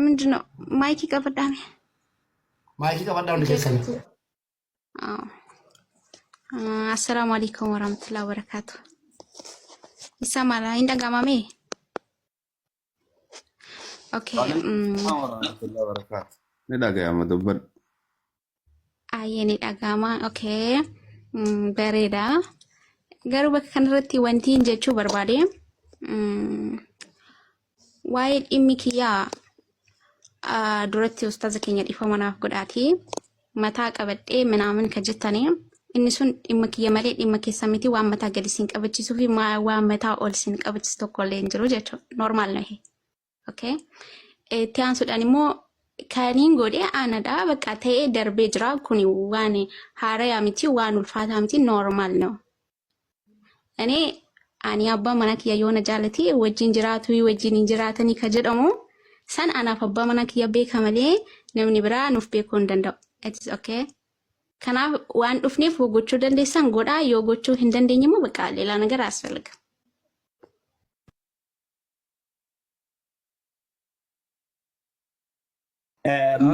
ምንድን ነው ማይክ qabadhaame? Maayikii qabadhaa hundi keessanii. አዎ። አሰላሙ አለይኩም ወራህመቱላሂ ወበረካቱ። ይሰማል? ይንደጋማሜ ኦኬ። Waalaikum warahmatullahi wabarakatuh. Ni dhaga'ama dubbadhu. Ayyee ni dhaga'ama. Okay. Bareeda. Garuu bakka kanarratti wanti hin jechuu barbaade waa'ee dhimmi kiyyaa duratti ustaaza keenya dhiifama naaf godhaati. Mataa qabadhee minaamin kan jettanii inni sun dhimma kiyya malee dhimma keessa miti waan mataa gadi siin qabachiisuu fi waan mataa ol siin qabachiisu tokko illee hin jiru jechuudha. Normaal na Okay. Itti aansuudhaan immoo kaniin godhe aanadha bakka ta'ee darbee jira. Kuni waan haarayaa miti waan ulfaataa miti normaal ነው። እኔ ani abbaa mana kiyya yoona jaalate wajjin jiraatu wajjin hin jiraatanii ka jedhamu san anaaf abbaa mana kiyya beeka malee namni biraa nuuf beekuu hin danda'u. It is okay. Kanaaf waan dhufneef yoo gochuu dandeessan godhaa yoo gochuu hin dandeenye immoo በቃ ሌላ ነገር አያስፈልግም።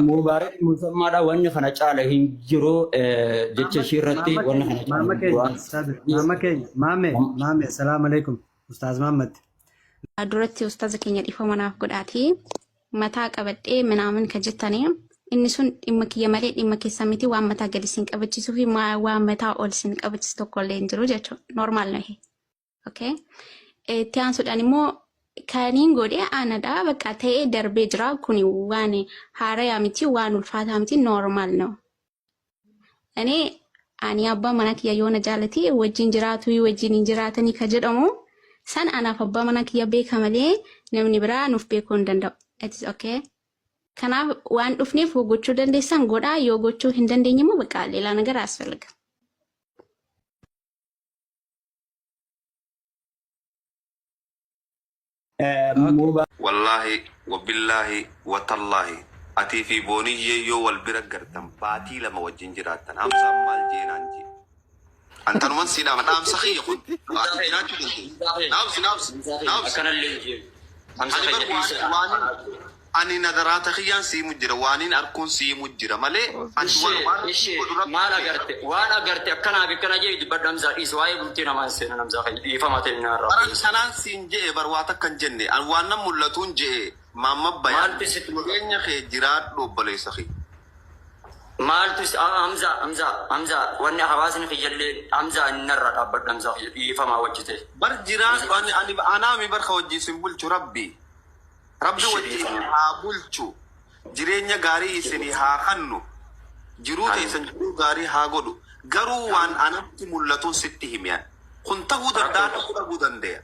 Mubaarak Musammaadha wanni kana caala hin jiru jecha ishii irratti wanni kana caala Maama hin keenya, jiru. Sabir, maama keenya, maame, maame, salaamu alaikum. Ustaaz Mahammad. Duratti ustaaza keenya dhiifama naaf godhaati. Mataa qabadhee minaamin ka jettanii inni sun dhimma kiyya malee dhimma keessa miti waan mataa gadi siin qabachiisuu fi waan mataa ol siin qabachiisu tokko illee hin jiru jechuudha. Normaal na Okay. Itti aansuudhaan immoo kaniin godhe aanadha bakka ta'ee darbee jira. Kuni waan haarayaa miti waan ulfaataa miti normaal ነው። እኔ ani abbaa mana kiyya yoona jaalate wajjin jiraatu wajjin hin jiraatanii ka jedhamu san anaaf abbaa mana kiyya beeka malee namni biraa nuuf beekuu hin danda'u. It is okay. Kanaaf waan dhufneef yoo gochuu dandeessan godhaa yoo gochuu hin dandeenye immoo በቃ ሌላ ነገር አያስፈልግም። Wallaahi wabillaahi watallaahi atii fi booniyyee yoo wal bira gartan baatii 2 wajjin jiraattan hamzaan maal jeenaan jee. An tanuman sii dhaama dhaamsa kiyya kun ati jiraachuu dandeessa. Naabsi naabsi naabsi. Akkanallee hin jeen. Hamza Ani bar kiyya waan dhiisa. waanin ani nadaraata kiyyaan sii himu jira waanin arkuun sii himu jira malee ani Ishee waan waan ishee godhu rabbi maal beeka. agarte waan agarte akkanaa fi akkana jee dubbadhu Hamzaa dhiisi waa'ee bultii namaa hin seenan Hamzaa kiyya dhiifama ta'e naarraa. Baran sanaan siin je'e bar waa takka hin jenne an waan nan mul'atuun je'e Maamma Bayaan Maaltu sitti mul'ata? jireenya kee jiraadhu obboleessa kiyya. Maaltu si Hamzaa Hamzaa Hamzaa wanni hawaasni kiyyallee Hamzaa innarraa dhaabbadhu Hamzaa kiyya dhiifamaa wajji ta'e. Bar jiraadhu ani ani anaami bar ka wajji isin bulchu rabbi. Rabbi Ishi wajji isin dhiifama. haa bulchu. Jireenya gaarii isinii haa kannu. Jiruu Amiin. teessan jiruu gaarii haa godhu. Garuu waan Amiin. anatti mul'atuun sitti hime ani. Kun tahuu danda'a Rakkoo tahuu dhabuu dandeya.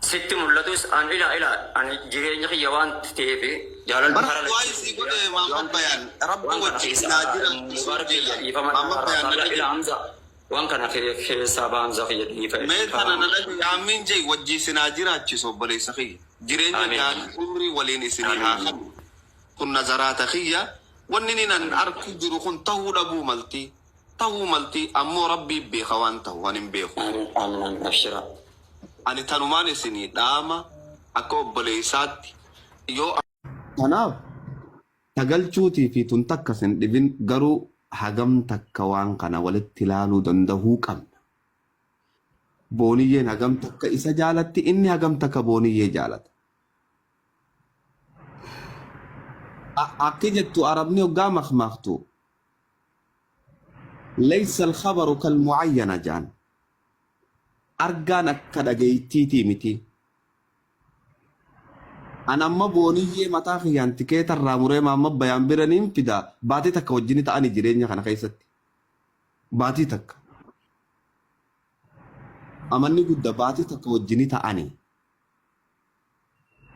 Sitti mul'atus an ila ila ani jireenya kiyya waan ta'eef jaalalli Bara hara du'aa isii godhe Maamad Bayaan rabbi waan kana wajjin keessa naa jiraachisuu Mubaarak kiyya jedhe dhiifama Maamad Bayaan na ila dhagaye. Hamza waan kana keessaa baa Hamza kiyya dhiifa Mee tana dhiifama. na dhagaye aammiin jee wajji isin haa jiraachisu obboleessa kiyya. Jireenya Amiin. gaarii umrii waliin isinii haa Amiin. kennu. Kun nazaraata kiyya wanni inni nan arku jiru kun tahuu dhabuu malti tahuu malti ammoo rabbii beeka waan tahu ani hin beeku. Amiin amiin amiin abshira. Ani tanumaan isinii dhaama akka obboleeysaatti yoo Tanaaf ta galchuutii fi tun takka sin dhibin garuu hagam takka waan kana walitti laaluu dandahuu qabna. Booniyyeen hagam takka isa jaalatti inni hagam takka Booniyyee jaalata. Akki jettu Arabni hoggaa makmaaktu laysa al-khabaru kal-mu'ayyana jaan. Argaan akka dhageeytiitii miti. An amma Booniyyee mataa kiyyaan tikeeta irraa muree Maamma Bayaan bira niin fida baatii takka wajjini ta'ani jireenya kana keessatti. Baatii takka. Amanni gudda baatii takka wajjini ta'ani.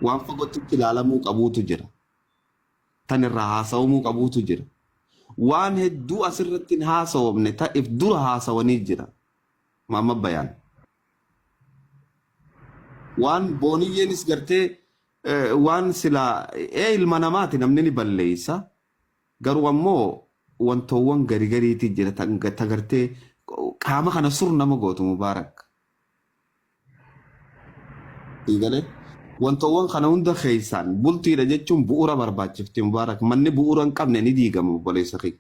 Waan fagootti ilaalamuu qabuutu jira. Tan irraa haasawamuu qabuutu jira. Waan hedduu asirratti hin haasawamne ta if dura haasawanii jira. Maamma Bayaan. Waan Booniyyeenis gartee waan silaa ee ilma namaati namni ni balleeysa. Garuu ammoo wantoowwan gari gariiti jira ta gartee qaama kana sur nama gootu Mubaarak. Sii galee? Wantoowwan kana hunda keessaan bultiidha jechuun bu'uura barbaachifti Mubaarak. Manni bu'uura hin qabne ni diigama obboleessa kiyya.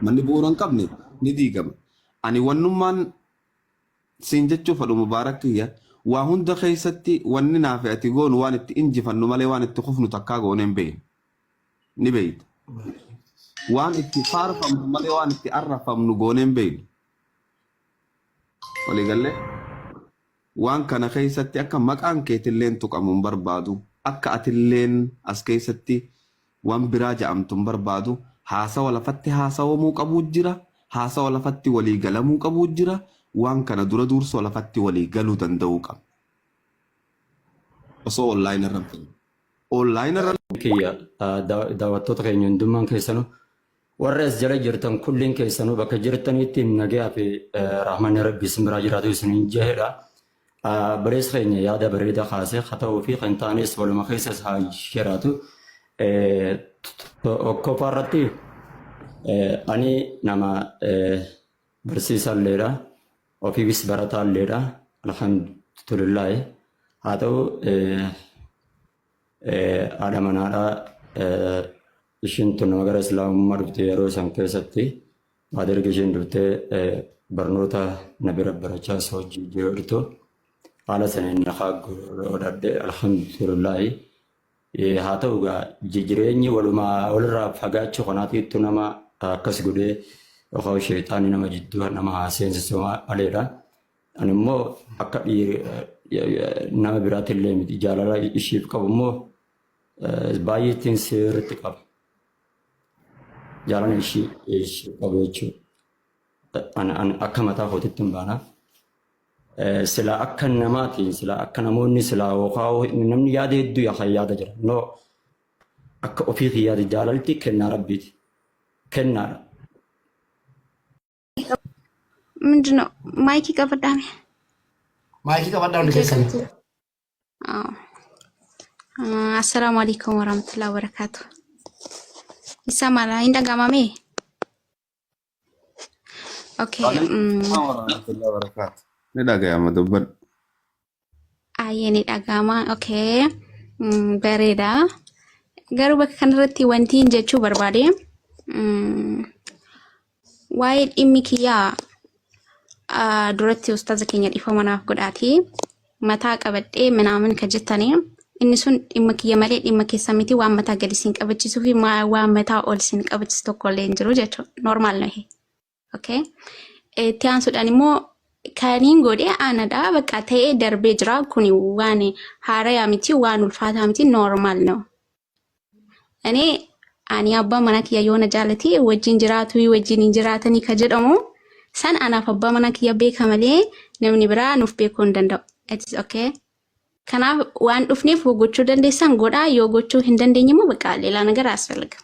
Manni bu'uura hin qabne ni diigama. Ani wannummaan siin jechuu fedhu Mubaarak kiyya waa hunda keessatti wanni naafi ati goonu waan itti injifannu malee waan itti kufnu takkaa goonee hin beeknu. Ni beekta. Waan itti faarfamnu malee waan itti arrafamnu goonee hin beeknu. Waliigallee waan kana keessatti akka maqaan keetilleen tuqamu hin barbaadu. Akka atilleen as keessatti waan biraa ja'amtu hin barbaadu. Haasawa lafatti haasawamuu qabuu jira. Haasawa lafatti walii galamuu qabuu jira. Waan kana dura dursoo lafatti walii galuu danda'uu qabna. Osoo online irra hin fedhin. Online irra Kiyya daawwattoota keenya hundummaan keessanuu warra as jala jirtan kulliin keessanuu bakka jirtanitti nagayaa fi rahmanni rabbi isin biraa jiraatu isiniin jehedha. Bareessa keenya yaada bareedaa kaasee haa ta'uu fi kan taanes waluma keessas haa jiraatu. Tokkoffaa irratti ani nama barsiisaalleedha. Ofiifis barataalleedha. Alhamdulillaahi. Haa ta'u haadha manaadhaa ishiin tun nama gara islaamummaa dhufte yeroo san keessatti baada erga isheen dhuftee barnoota na bira barachaa isa hojii jirtu haala saniin na godhadhe alhamdulillaahi. Haa ta'u egaa jireenyi walumaa walirraa fagaachuu kanaatiitu nama akkas godhee yookaan sheexaanni nama jidduu nama haa seensisu maleedha. Ani immoo akka nama biraatti illee miti jaalala ishiif qabu immoo baay'ee ittiin sirriitti qaba. Jaalala ishii qabu jechuudha. Ani akka mataa kootitti hin baana. Silaa akka namaatiin silaa akka namoonni silaa yookaan namni yaada hedduu kan yaada jira. No akka ofii kiyyaati jaalalti kennaa rabbiiti. Kennaadha. ምንድን ነው ማይክ qabadhaame? Maayikii qabadhaa hundi keessan. Assalaamu alaikum warahmatullahi wabarakatuh. ይሰማል? Hin Okay. Warahmatullahi wabarakatuh. Ni dhaga'ama dubbadhu. Ayyee ni dhaga'ama. Okay. Bareeda. Garuu bakka kanarratti wanti hin jechuu barbaade waa'ee dhimmi kiyyaa duratti ustaaza keenya dhiifama naaf godhaati. Mataa qabadhee minaamin ka jettanii inni sun dhimma kiyya malee dhimma keessa miti waan mataa gadi siin qabachiisuu fi waan mataa ol siin qabachiisu tokko illee hin jiru jechuudha. Normal ነው ይሄ. Okay. Itti aansuudhaan immoo kaniin godhee aanadha bakka ta'ee darbee jira. Kuni waan haarayaa miti waan ulfaataa miti normal ነው. እኔ ani abbaa mana kiyya yoona jaalate wajjin jiraatu wajjin hin jiraatanii ka jedhamu san anaaf abbaa mana kiyya beeka malee namni biraa nuuf beekuu hin danda'u. It is okay. Kanaaf waan dhufneef gochuu dandeessan godhaa yoo gochuu hin dandeenye immoo በቃ ሌላ ነገር አያስፈልግም።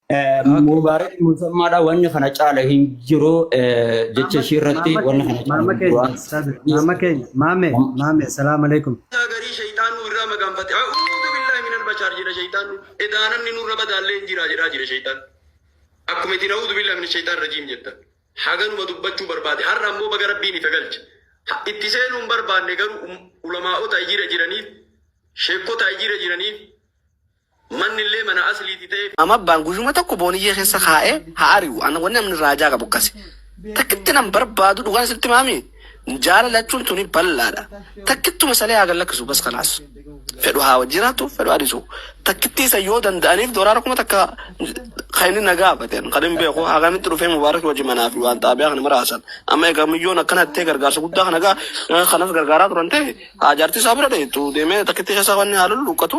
Mubaarak Musammaadha wanni kana caala hin jiru jecha ishii irratti wanni kana caala Mama hin jiru. keenya, Sabir, mama keenya, maame, maame, salaam alaikum. Garii shayxaanuu irraa magaanfate a'uudhu billaahi minal bashaar jedha shayxaannu edaa namni nurra badaallee hin jira jedhaa jira shayxaan akkuma itin a'uudhu billaahi mina shayxaan rajiim jetta haganuma dubbachuu barbaade har'a ammoo baga rabbiin ifa galche itti seenuu hin barbaanne garuu ulamaa'ota jira jiraniif sheekota jira jiraniif manni illee mana asliiti ta'ee Amma abbaan guyyuma tokko booniyyee keessa kaa'ee haa ari'u. Ana wanni namni raajaa qabu akkasi. Takkitti nan barbaadu dhugaan sitti maami. Jaalalachuun tuni bal'aadha. Takkittuma salee haa gallakkisu bas kanaas. Fedhu haa jiraatu fedhu haa dhiisu. Takkitti isa yoo danda'aniif doolaara 1000 kan inni na gaafate kan hin beeku hagamitti dhufee Mubaarak wajji manaa fi waan xaabiyaa kana maraasan. Amma egaa miyyoon akkana ta'e gargaarsa guddaa kana gaa kanas gargaaraa turan ta'e haa jaartii isaa bira dheettu deemee takkitti keessa wanni haa lulluqqatu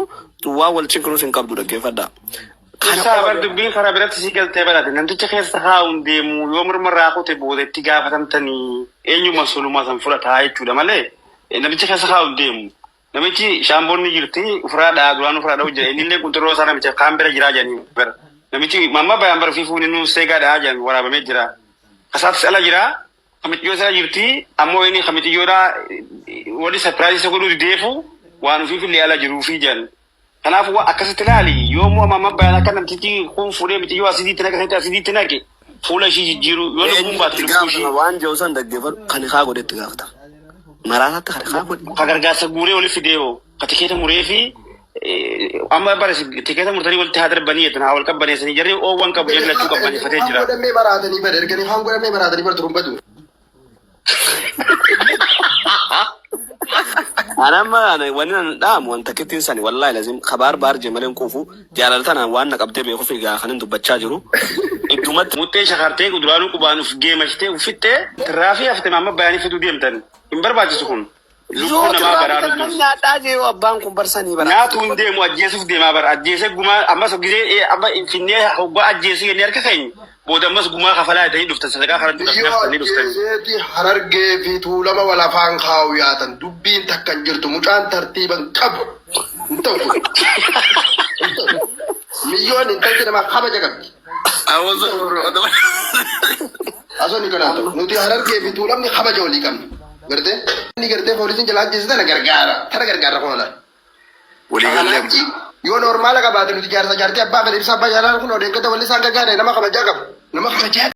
waan wal cinqinuus hin qabdu dhaggeeffadha. Kana Ibsaa qofa bar dubbiin karaa biratti si galtee barate namticha keessa haa'uun deemu yoo mormarraa kute booda itti gaafatamtanii eenyuma sulumaa san fudhataa jechuudha malee namicha keessa haa'uun deemu. Namichi shaamboonni jirti ufiraa dhaa duraan ufiraa dha'u jira inni illee qunxurroo isaa namicha kaan bira jiraa jedhanii bara. Namichi mamma bayaan bara fiifuun inni seegaa dhaa jedhan waraabamee jira. Kasaattis ala jira kamicciyyoo isa jirti ammoo inni kamiciyyoodhaa warri surprise isa godhuu dideefu waan ofiif illee ala jiruufi jedhan. Kanaafuu akkasitti ilaali yoomuu amma amma bayaan akka namtichi kun fuudhee mitiyyoo asidiitti naqe asidiitti naqe Fuula ishii jijjiiruu yoo lubbuun Eenyu baate itti lubbuu ishii. gaafatama waan jiru san dhaggeeffadhu kan haa godhe itti gaafatama. Maraataatti kan haa godhe. Ka gargaarsa guuree walitti fidee hoo ka tikeeta muree fi amma bara tikeeta murtanii walitti haa darbanii jettan haa wal qabbaneessanii jarri oowwan qabu jarri lachuu qabbaneeffatee jira. Haan godhamee baraatanii bara erganii haan godhamee baraatanii bara turumbatu. Ani amma ani wanni nan dhaamu wanta kittiin sani wallaahi lazim kabaar baar jee malee hin quufu jaalala tanaan waan na qabdee beekuuf egaa kan hin dubbachaa jiru. Iddumatti Muxxee shakartee kuduraanuu qubaan uf geemashitee uffittee tirraafii hafte amma bayanii fiduu deemtan hin barbaachisu kun. Yoo Lubbuu namaa tirraafii baraaruu kana nan dursa. nyaadhaa jee yoo abbaan kun barsanii bara. Nyaatu hin deemu ajjeesuuf deemaa bara ajjeesee gumaa ammas gisee amma finnee hoggaa ajjeesuu jennee harka keenya booda ammas gumaa kafalaa jedhanii dhuftan sadaqaa kadhachuudhaaf Biyyoo haftanii dhuftan. ajjeeseeti harargee fi tuulama wal afaan kaa'u yaatan dubbiin takka hin jirtu mucaan tartiiban qabu hin ta'u kun. Hin ta'u. Miyyoon intalti namaa kabaja qabdi. Asoo ni kanaa ta'u nuti harargee fi tuulamni kabaja walii qabna. Gartee inni gartee poolisiin jalaa ajjeese tana gargaara tana gargaara kun ola. Walii gallee Kanaachi yoo normaala qabaate nuti jaarsa jaartii abbaa fedhe ibsa abbaa jaalala kun odeeffata walli isaan gargaare nama kabajaa qabu. Nama kabajaa.